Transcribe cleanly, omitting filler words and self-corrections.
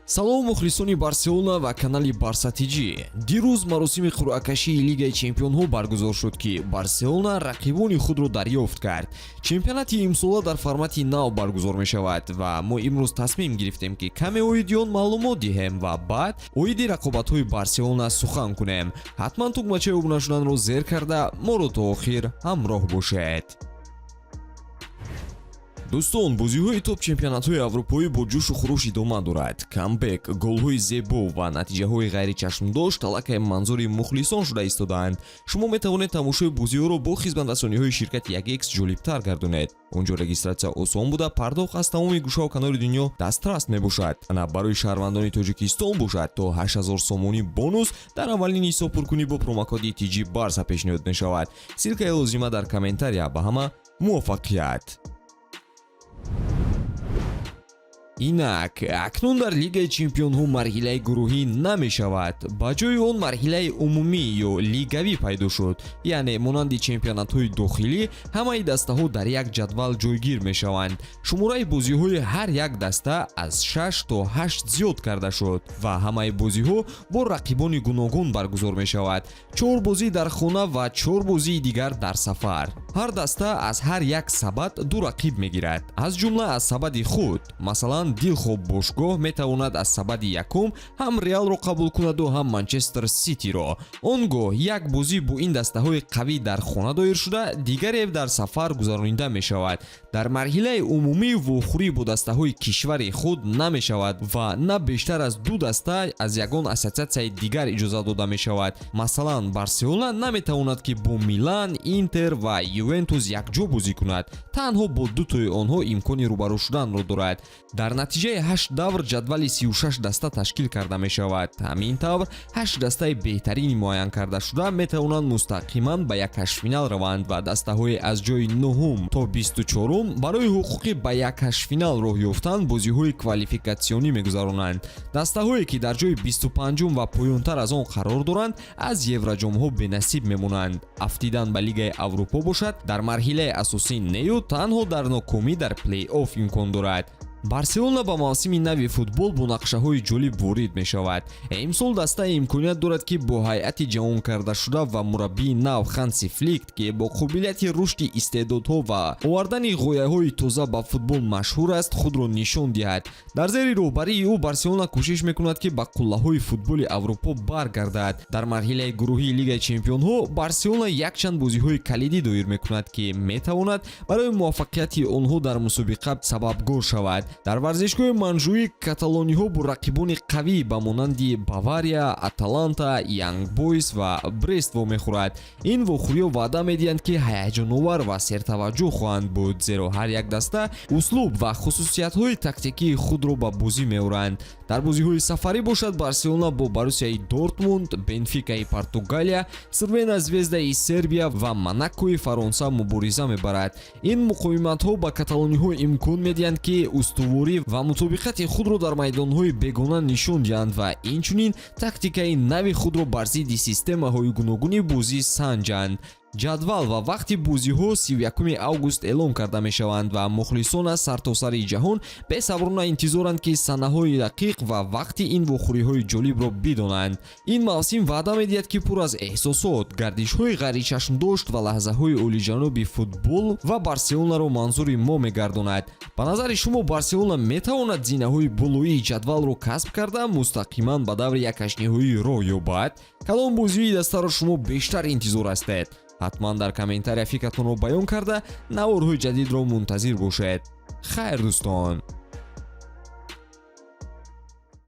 Салом, мухлисони Барселона ва канали Барса ТЖ. Дирӯз маросими қуръакашии Лигаи чемпионҳо баргузор шуд, ки Барселона рақибони худро дарёфт кард. Чемпионати имсола дар формати нав баргузор мешавад ва мо имрӯз тасмим гирифтем, ки каме оиди он маълумот диҳем ва баъд оиди рақобатҳои Барселона сухан кунем. Ҳатман тугмачаи обуна шуданро зер карда, моро то охир ҳамроҳ бошед. Дӯстон, бозиҳои топ чемпионатҳои аврупоӣ бо ҷӯшу хуруш идома дорад. Камбек, голҳои зебо ва натиҷаҳои ғайричашмдошт аллакай манзури мухлисон шуда истодаанд. Шумо метавонед тамошои бозиҳоро бо хизматрасониҳои ширкати 1X ҷолибтар гардонед. Он ҷо регистратсия осон буда, пардохт аз тамоми гӯшаву канори дунё дастрас мебошад. Ана барои шаҳрвандони Тоҷикистон бошад, то 8000 сомонӣ бонус дар аввалин ҳисобпуркунӣ бо промокоди ТЖ Барса пешниҳод мешавад. Ссылкаи лозима дар комментария. Ба ҳама муваффақият! Инак, акнун дар Лигаи чемпионҳо марҳилаи гурӯҳӣ намешавад. Ба ҷои он марҳилаи умумӣ ё лигавӣ пайдо шуд, яъне монанди чемпионатҳои дохилӣ ҳамаи дастаҳо дар як ҷадвал ҷойгир мешаванд. Шумораи бозиҳои ҳар як даста аз 6 то 8 зиёд карда шуд ва ҳамаи бозиҳо бо рақибони гуногун баргузор мешавад: чор бозӣ дар хона ва чор бозии дигар дар сафар. Ҳар даста аз ҳар як сабад ду рақиб мегирад, аз ҷумла аз сабади худ. Масалан, дилхоҳ бошгоҳ метавонад аз сабади якум ҳам Реалро қабул кунаду, ҳам Манчестер Ситиро. Он гоҳ як бозӣ бо ин дастаҳои қавӣ дар хона доир шуда, дигаре дар сафар гузаронида мешавад. Дар марҳилаи умумӣ вохӯрӣ бо дастаҳои кишвари худ намешавад ва на бештар аз ду даста аз ягон ассотсиатсияи дигар иҷоза дода мешавад. Масалан, Барселона наметавонад, ки бо Милан, Интер ва Ювентус якҷо бозӣ кунад, танҳо бо дутои онҳо имкони рӯбарӯ шуданро дорад. Дар натиҷаи ҳашт давр ҷадвали 36 даста ташкил карда мешавад. Ҳамин тавр, ҳашт дастаи беҳтарини муайян кардашуда метавонанд мустақиман ба як ҳаштфинал раванд ва дастаҳои аз ҷои нуҳум то 24-ум барои ҳуқуқи ба як ҳаштфинал роҳ ёфтан бозиҳои квалификатсионӣ мегузаронанд. Дастаҳое, ки дар ҷои 25-ум ва поёнтар аз он қарор доранд, аз евроҷомҳо бенасиб мемонанд. Афтидан ба Лигаи Аврупо бошад, дар марҳилаи асосӣ нею, танҳо дар нокомӣ дар плей-офф имкон дорад. Барселона ба мавсими нави футбол бо нақшаҳои ҷолиб ворид мешавад. Имсол даста имконият дорад, ки бо ҳайати ҷавон кардашуда ва мураббии нав Ханси Флик, ки бо қобилияти рушди истеъдодҳо ва овардани ғояҳои тоза ба футбол машҳур аст, худро нишон диҳад. Дар зери роҳбарии ӯ Барселона кӯшиш мекунад, ки ба қуллаҳои футболи Аврупо баргардад. Дар марҳилаи гурӯҳии Лигаи чемпионҳо Барселона якчанд бозиҳои калидӣ доир мекунад, ки метавонад барои муваффақияти онҳо дар мусобиқа сабабгор шавад. Дар варзишгоҳи Монжуик каталониҳо бо рақибони қавӣ ба монанди Бавария, Аталанта, Янг Бойс ва Брест вомехӯрад. Ин вохӯриҳо ваъда медиҳанд, ки ҳаяҷоновар ва сертаваҷҷӯҳ хоҳанд буд, зеро ҳар як даста услуб ва хусусиятҳои тактикии худро ба бозӣ меоранд. Дар бозиҳои сафарӣ бошад, Барселона бо Боруссияи Дортмунд, Бенфикаи Португалия, Срвена Звездаи Сербия ва Монакои Фаронса мубориза мебарад. Ин муқовиматҳо ба каталониҳо имкон медиҳанд, ки устуворӣ ва мутобиқати худро дар майдонҳои бегона нишон диҳанд ва инчунин тактикаи нави худро бар зидди системаҳои гуногуни бозӣ санҷанд. Ҷадвал ва вақти бозиҳо 31 август эълон карда мешаванд ва мухлисон аз сартосари ҷаҳон бесаброна интизоранд, ки санаҳои дақиқ ва вақти ин вохӯриҳои ҷолибро бидонанд. Ин мавсим ваъда медиҳад, ки пур аз эҳсосот, гардишҳои ғайричашмдошт ва лаҳзаҳои олиҷаноби футбол ва Барселонаро манзури мо мегардонад. Ба назари шумо, Барселона метавонад зинаҳои болоии ҷадвалро касб карда, мустақиман ба даври якҳаштниҳоӣ роҳ ёбад? Кадом бозии дастаро шумо бештар интизор ҳастед? Ҳатман дар комментария фикратонро баён карда, наворҳои ҷадидро мунтазир бошед. Хайр, дӯстон.